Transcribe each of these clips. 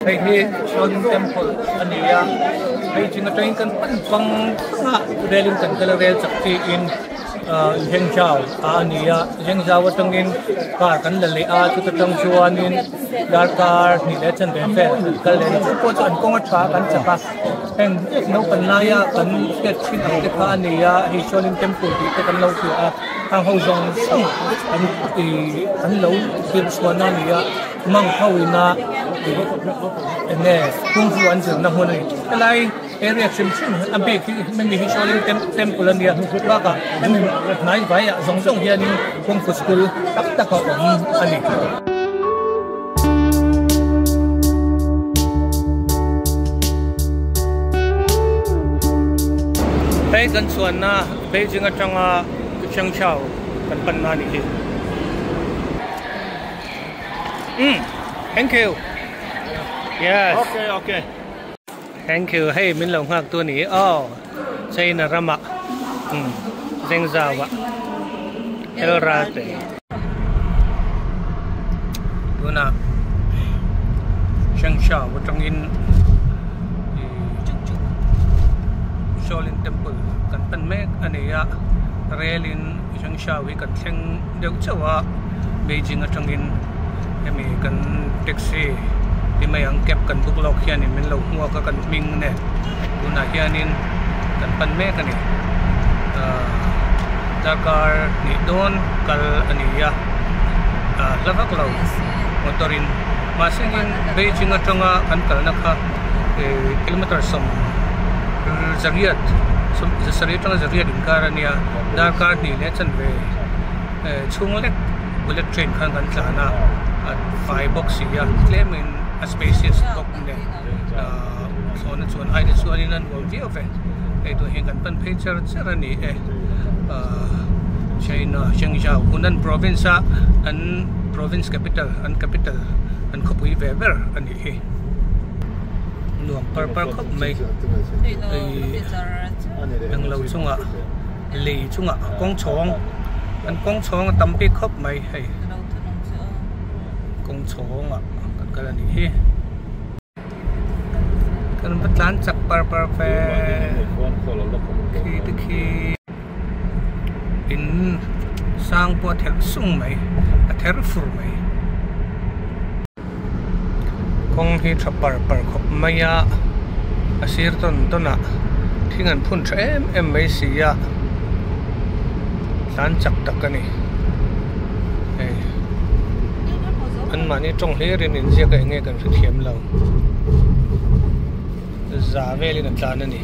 Hei hi Shaolin Temple a ni a, Beijing atangin kan pan pang pang a, rel in kan kal a rel chak chiin Zhengzhou ah a ni a, Zhengzhou atangin car kan la leh a, chuta tang chuanin darkar hnih leh chanve vel kan kal leh a ni, chu pawh chu an kawng a tha a kan chak a, heng naupang laia kan hriat thin ang te kha a ni a, hei Shaolin Temple tih te kan lo hria a, hang ho zawng zawng an ih an lo thlir chhuahna a ni a. Mang ho ina eng nge kung fu an zirna hmun a ni. Helai area hrim hrim a bik hi hemi hi Shaolin Temple a nia bakah hemi hnai vaiah zawng zawng hianin kung fu school tam tak a awm a ni. Hei kan chuanna Beijing atanga Changchao kan panna a nih hi. Mm, thank you. Yes. Okay, okay. Thank you. Hei min lo nghak tu ni. Oh, China rama. Zengzawa. El Rate. Tuna Changsha atangin Shaolin Temple kan pan mek ani a. Relin Changsha hi kan thleng deuh chauh a. Beijing atangin hemi kan taxi ti mai ang cab kan book lawk hianin min lo hmuak a kan hming nen tunah hianin kan pan mek a ni ahh darkar hnih dawn kal a ni a ahh hla vak lo motor in mahse in Beijing atanga kan kalna kha ehh kilometer sawm zariat sawm zasarih atanga zariat inkar a nia darkar hnih leh chanve. Chhung lek bullet train khan kan tlan a, a fai bawk si a, tlemin a spacious bawk nen thlawhna chuan ai te chuanin a nuam viau ve, hei tun hian kan pan phei char char a ni e, China Zhengzhou Hunan province a an province capital an capital an khawpui ve ber a nih hi, nuam par par khawp mai hei englo chungah. Lei chungah kawng chhawng an kawng chhawng a tam bik khawp mai hei kawng chhawngah kan kal a nih hi kan va tlan chak par par ve khi te khi in sang pawh a therh sung mai a ther fur mai kawng hi tha par par khawp mai a a sir tawn tawn ah thing an phun tha em em mai si a tlan chak tak a ni hei anmahni tawng hlir in inziak a enge kan hrethiam lo za velin a tlan a ni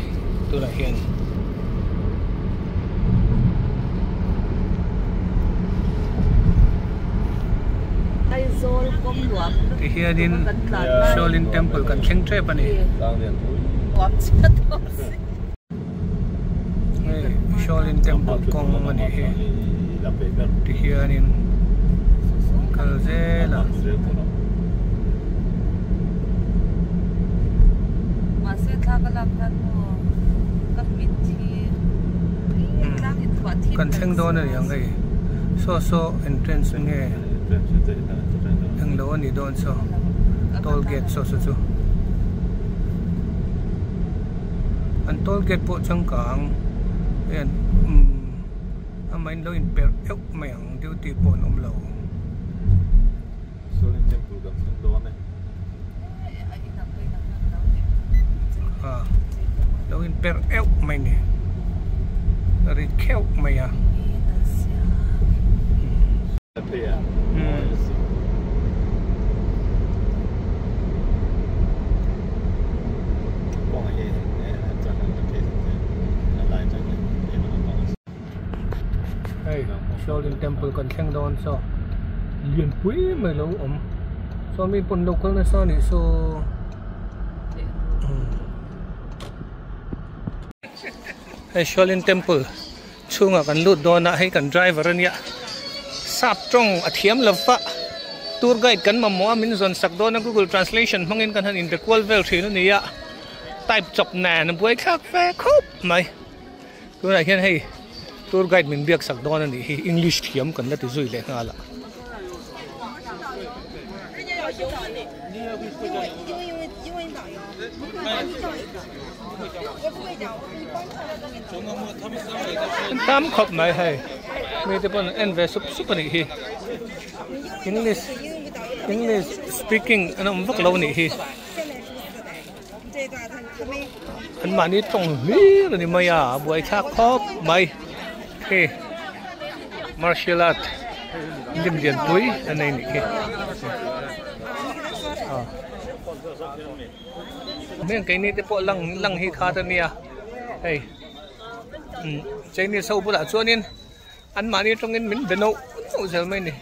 tunah hian. Ti hianin Shaolin Temple kan thleng tep a ni. Hei Shaolin Temple kawng a nih hi. Ti hianin kal zel a. Kan thleng dawn a ni ang hei saw saw entrance enge englo a nih dawn saw toll gate saw saw chu an toll gate pawh changkang hian umm amah in lo in perh euh mai ang duty pawh an awm lo. Shaolin Temple kan thleng dawn e. Ah, lo in per euh mai ni. Ri kheuh mai a. Hei Shaolin Temple kan thleng dawn saw lianpui mai lo awm chuan mi pawn lo kal nasa anih saw hei Shaolin Temple chhungah kan lut dawn a hei kan driver ania sap tawng a thiam lo va tour guide kan mamawh a min zawn sak dawn a google translation hmangin kan han inbe kual vel thin ania type chawp nen a buaithlak ve khawp mai. Tunah hian hei tour guide min biak sak dawn a nih hi English thiam kan la ti zui leh nghal a. Tam khawp mai hei mite pawn an en ve sup sup a nih hi english english speaking an awm vak lo a nih hi an mahni tawng hlir a ni mai a a buaithlak khawp mai hei martial art lim lianpui a nei a nih khi. Heng keini te pawh lang lang hi khat a nia hei umm Chinese ho bulah chuanin anmahni atangin min be nauh nauh zel mai a ni.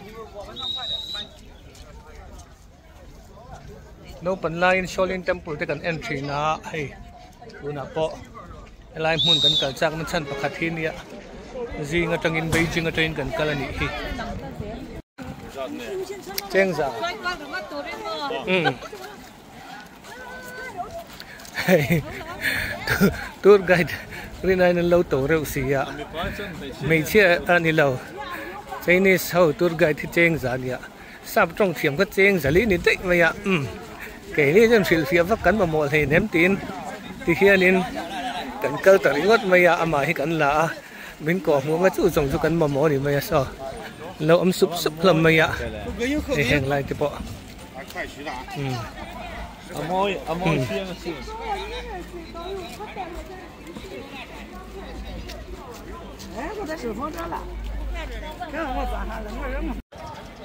Naupan laiin Shaolin temple te kan en thin a hei tunah pawh helai hmun kan kal chak na chhan pakhat hi nia zing atangin Beijing atangin kan kal a nih hi. Chengza umm hei tour guide rinaiin an lo to reuh si a hmeichhia a ni lo Chinese ho tour guide hi Chengza a nia sap tawng thiam kha Chengza li ni daih mai a umm keini chuan hrilhfiah vak kan mamawh hleinem tiin tihianin kan kal ta ringawt mai a amah hi kan la a. Min kawh hmuh mai chu zawng chu kan mamawh a ni mai a saw lo awm sup sup hlawm mai a hei heng lai te pawh umm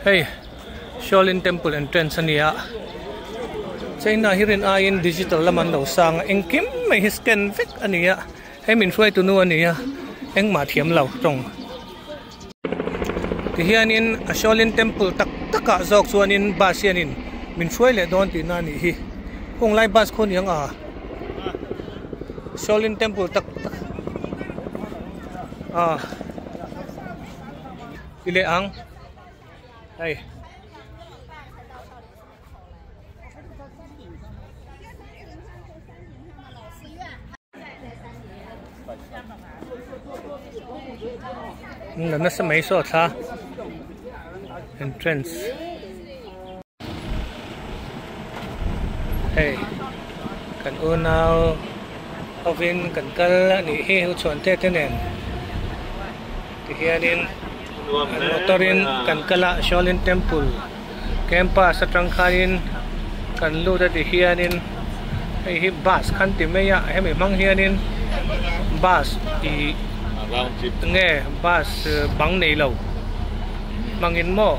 hei Shaolin temple entrance a nia China hi rin aiin digital lam an lo sang a engkim mai hi scan vek a ni a. Hei min hruaitu nu a ni a, engmah thiam lo tawng. Tihianin a Shaolin Temple tak takah zawk chuanin bus hianin min hruai leh dawn tihna a nih hi. Kawng lai bus khaw ni ang a? Shaolin Temple tak tak a ti leh ang hei. La nasa mai saw thla entrance hei kan unau hovin kan kal a nih hi u chhuan te te nen tihianin an motor in kan kal a Shaolin temple campus atang khanin kan lut a tihianin hei hi bus khan ti mai a hemi hmang hianin bus ih nge bus bang nei lo hmangin maw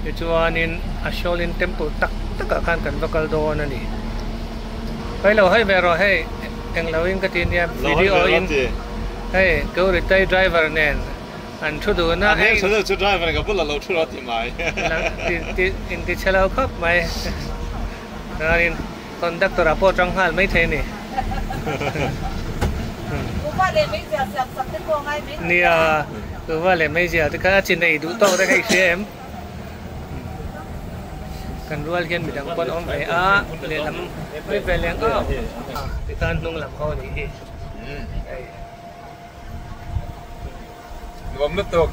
tichuanin a Shaolin temple tak takah khan kan va kal dawn a ni hei lo hawi ve rawh hei englo in ka ti nia video in hei Gauritei driver nen. An thu dun a. A hmel tha deuh chu driver ka bulah lo thu rawh ti mai. In ti chhe lo khawp mai. Chuanin conductor ah pawh tang nghal mai thei a ni. Nia, kuhva leh meizial te kha a chi nei duh tawk te kha i hria em? Kan rual hian midang pawn awm ve a, lehlam hawi ve leng auh. Tikhan hnung lam ho a nih hi. Hei. Nuam lutuk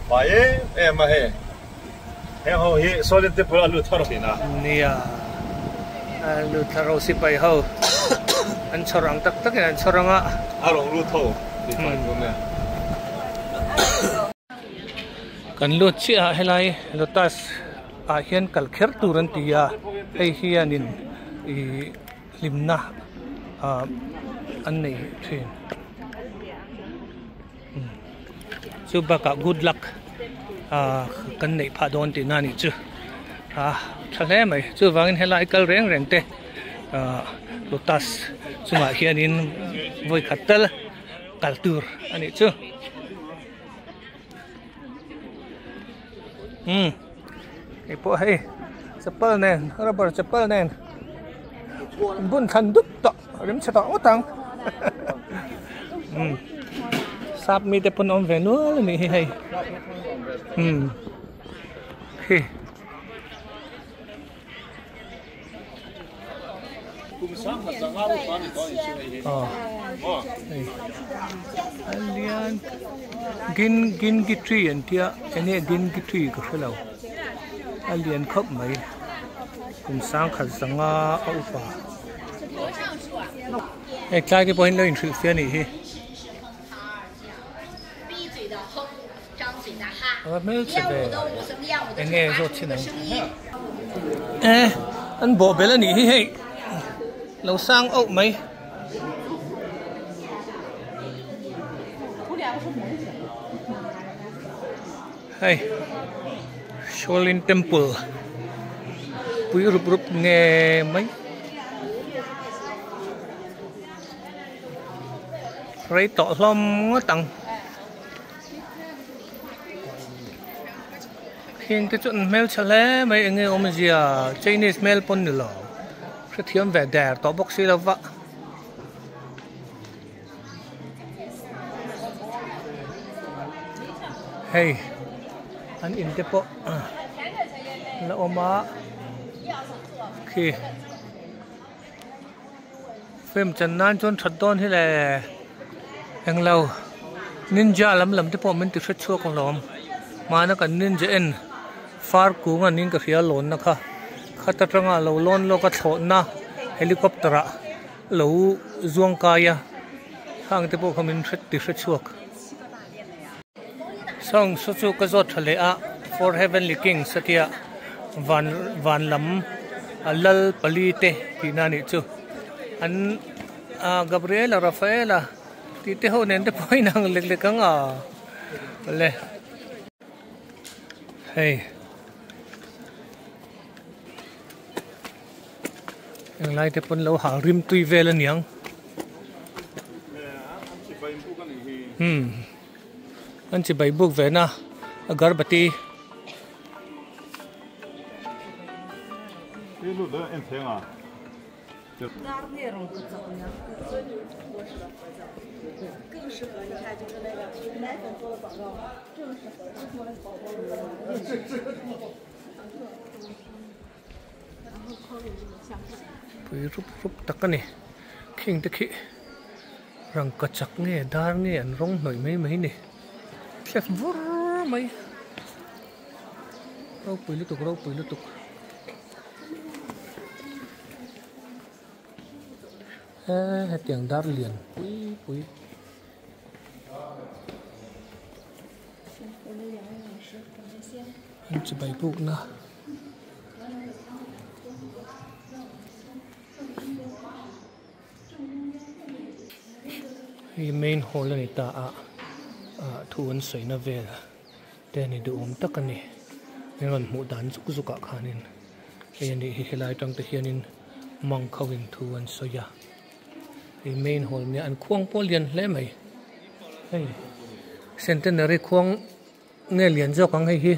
pai em em a hei heng ho hi Shaolin temple a lut thar thin a. Nia a lut thar ho sipai ho an chhawr ang tak takin an chhawr ang a. A rawn lut ho tih fai tur nia. Kan lut chiah a helai lotus ah hian kal kher tur an ti a hei hianin ih. Hlimna ah an nei thin. Chu bakah good luck ah kan neih phah dawn tihna a nih chu. Ah tha hle mai. Chuvangin helai kal reng reng te ah lotus chungah hianin vawi khat tal kal tur a nih chu. Umm hei pawh hei chapal nen rubber chapal nen bun thlan dup tawh rim chhe tawh ngawt ang umm sap mite pawn awm ve nual a nih hi hei umm khi. Gin gin gi tree an tia eng nge gin gi tree ka hre lo a lian khawp mai. Kum sangkhat zanga a upa. Hei tlai te pawhin lo inhrilh fiah a nih hi. A va hmelchhe ve. Eng nge zawt chin ang. E an bawh belh a nih hi hei. Lo sang auh mai. Hei Shaolin Temple pui rup rup nge mai. Rei tawh hlawm ngawt ang. Heng te chu an hmeltha hle mai eng nge awmzia Chinese hmel pawn ni lo hrethiam ve der tawh bawk si lo va. Hei an in te pawh la awm a khi film chan nan chuan that dawn hi le englo ninja lam lam te pawh min ti hre chhuak alawm mahna kan ninja en far kung an in ka hria lawnna kha khat atanga lo lawn lawk a thlawhna helicopter ah. Lo zuang kai a, khang te pawh kha min hre ti hre chhuak. Song saw chu ka zawt tha leh a, Four Heavenly Kings a tia van van lam a lal pali te tihna a nih chu. An ah Gabriela Rafaela tih te ho nen te pawh a inang lek lek ang a awle. Hei. Englai te pawn lo hal rim tui vel aniang. Hmm. An chibai buk ve na agarbati. Pui rup rup tak a ni khing te khi rangka chak nge dar nge an rawng hnawih mai mai ni thlep vur mai ropui lutuk ropui lutuk. He hetiang dar lian pui pui. An chibai bukna. Hei main hall a ni ta a ah thu an sawina vel te a ni duhawm tak a ni eng rawn hmuh dan zuk zuk ah khanin hei a nih hi helai atang te hianin monk ho in thu an sawi a hei main hall nia an khuang pawh a lian hle mai hei centenary khuang. Nge lian zawk ang hei hi.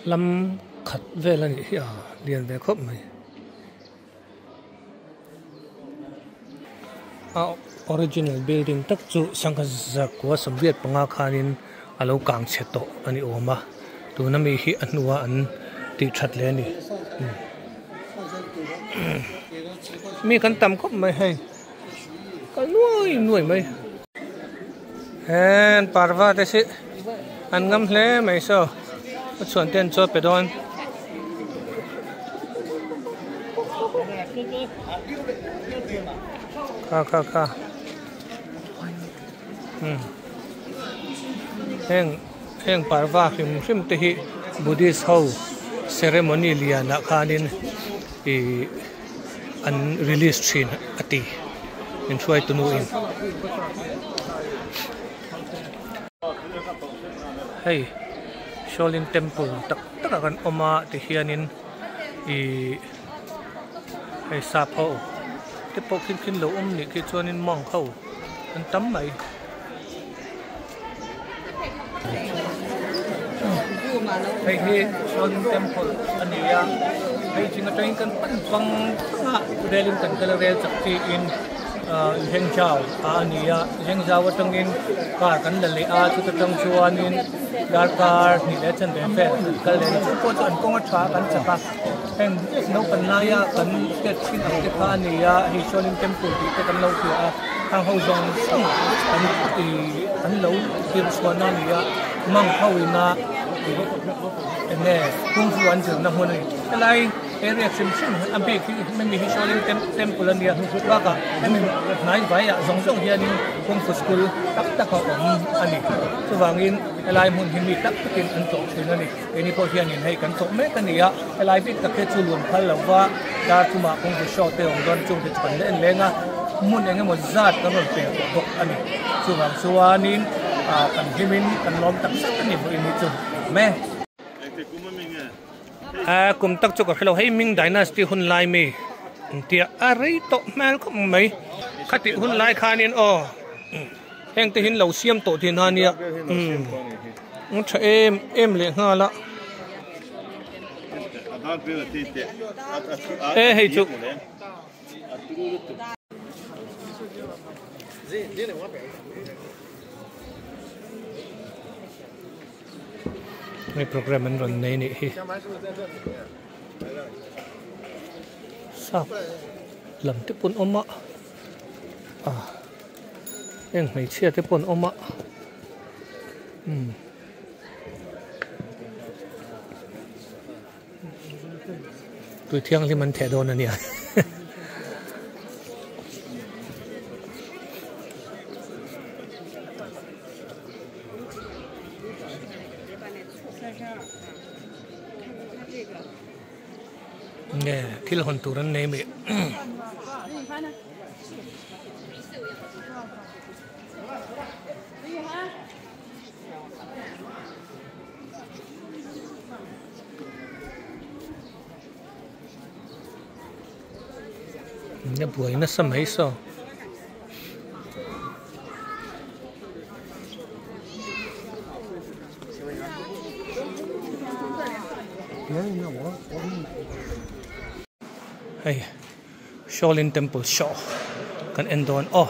Lam khat vel a nih hi a lian ve khawp mai. A original building tak chu sangha zakua sawmriat panga khanin a lo kang chhe tawh a ni awm a tuna mi hi a hnua an tih that leh a ni mi kan tam khawp mai hei kal nuai nuai mai hen parva te si an ngam hle mai saw a chhuan te an chaw pe dawn. Kha kha kha umm heng heng parva hrim hrim te hi buddhist ho ceremony lian ah khanin ihh an release thin a ti min hruai tu nu in hei Shaolin temple tak tak ah kan awm a ti hianin ihh hei sap ho te pawh khin khin lo awm nih khi chuanin monk ho an tam mai. Hei hi Shaolin temple a ni a Beijing atangin kan pan vang vang a rel in kan kal a rel chak chi in. Zhengzhou ah a ni a Zhengzhou atangin car kan la leh a chuta tang chuanin darkar hnih leh chanve vel kan kal leh a ni chu pawh chu an kawng a tha kan chak a heng naupang laia kan hriat thin ang te kha a ni a hei Shaolin temple tih te kan lo hria a hang ho zawng zawng an ih an lo thlir chhuahna a ni a mang ho ina eng nge kung fu an zirna hmun a ni helai area hrim hrim a bik hi hemi hi Shaolin temple a nia bakah hemi hnai vaiah zawng zawng hianin kung fu school tak tak a awm a ni chuvangin helai hmun hi mi tak takin an tlawh thin a ni keini pawh hianin hei kan tlawh mek a ni a helai bik tak hi chu lun phal lova dar chungah kung fu show te awm dawn chung te chu kan la en leng a hmun eng emaw zat kan rawn pek tawh bawk a ni chuvang chuanin ah kan hlimin kan lawm tak zet a ni vawiin hi chu me. A kum tak chu ka hrelo hei Ming Dynasty hun lai mi tia a rei tawh hmel khawp mai khatih hun lai khanin aw heng te hin lo siam tawh thin a nia um tha em em leh nghal a e hei chu. Hei program an rawn nei nih hi sap lam te pawn awm a ah heng hmeichhia te pawn awm a umm. Tui thianghlim an theh dawn a nia. Nge thil hawn tur an nei mai. A buai nasa mai saw. Hei Shaolin temple show kan en dawn aw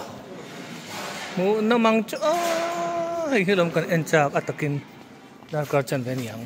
hmuh nawm ang chu aw hei hi lawm kan en chak a takin. Darkar chanve a ni ang.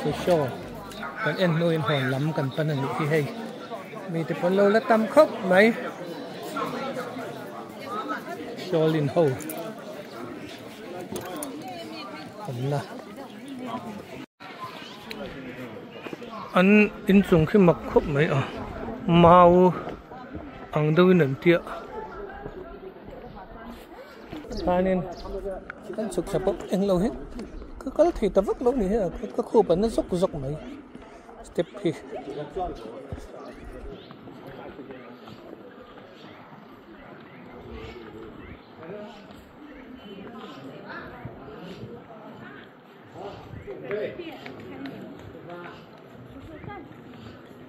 Fu show kan en hnuin hawn lam kan pan a nih hi hei mite pawn lo la tam khawp mai Shaolin ho awmna an inchung khi mak khawp mai a mau ang deuhin an tia. Chuanin kan chhuk thla pawh englo hi ka kal thei ta vak lo ni hi a ka khup an na zawk zawk mai step hi.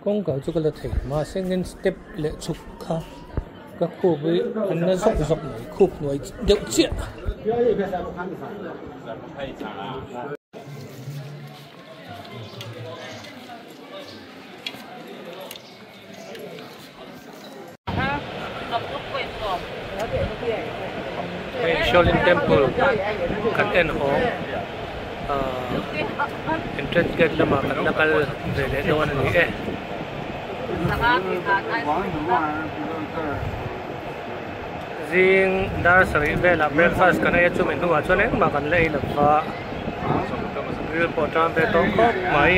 Kawngka chu ka la thei mahse engin step leh chhuk kha ka khup hi an na zawk zawk mai khup hnuai deuh chiah. Hei Shaolin Temple kan en hawng ahh entrance gate lamah kan la kal ve leh dawn a ni e. Zing dar sarih velah breakfast kan ei a chumi hnuah chuan engmah kan la ei lo va ril pawh tan ve tawh khawp mai.